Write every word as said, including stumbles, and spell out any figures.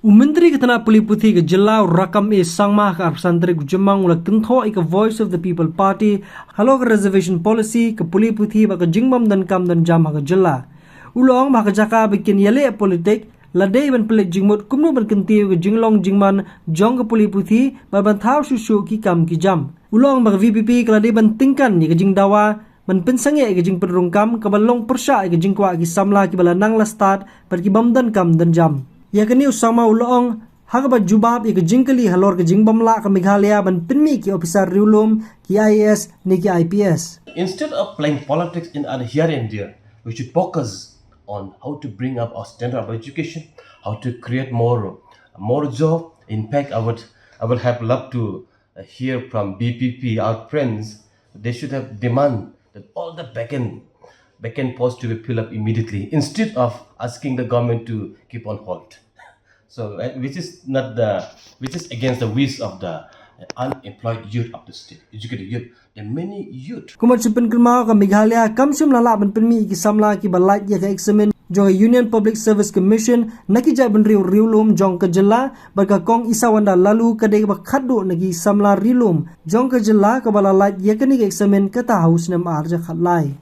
U Myntri ka tnat pule puthi ka jylla u Rakkam A Sangma ha ka arphew san tarik u Jymmang u la kynthoh ïa ka Voice of the People Party halor ka Reservation Policy, ka pule puthi bad ka jingbym don kam don jam ha ka jylla. U la ong ba ha ka jaka ba kin ïaleh politik, la dei ban pynleit jingmut kumno ban kyntiew ïa ka jinglong jingman jong ka pule puthi bad ban thaw shuh shuh ki kam ki jam. U la ong ba ka V P P ka la dei ban tyngkan ïa ka jingdawa ban pynsangeh ïa ka jingpynrung kam kaba long pyrshah ïa ka jingkwah ki samla kiba la nang la stad bad kibym don kam don jam. Ïa kane u Sangma u la ong ha kaba jubab ïa ka jingkylli halor ka jingbym lah ka Meghalaya ban pynmih ki ophisar riewlum, ki I A S ne ki I P S. Instead of playing politics in and here and there, we should focus on how to bring up our standard of education, how to create more, more job. In fact, I would, I would have loved to, uh, hear from B P P, our friends. They should have demand that all the vacant, vacant posts to be filled up immediately instead of asking the government to keep on hold. So, uh, which is not the, which is against the wish of the unemployed youth of the state, educated youth, the many youth. Kumba shu pynkynmaw, ka Meghalaya kam shym la lah ban pynmih ïa ki samla kiba lait ïa ka eksamin jong ka Union Public Service Commission na ki jaitbynriew riewlum jong ka jylla, bad ka Kong Isawanda Laloo ka dei kaba khatduh na ki samla riewlum jong ka jylla kaba la lait ïa kane ka eksamin kata ha u snem ar hajar khatlai.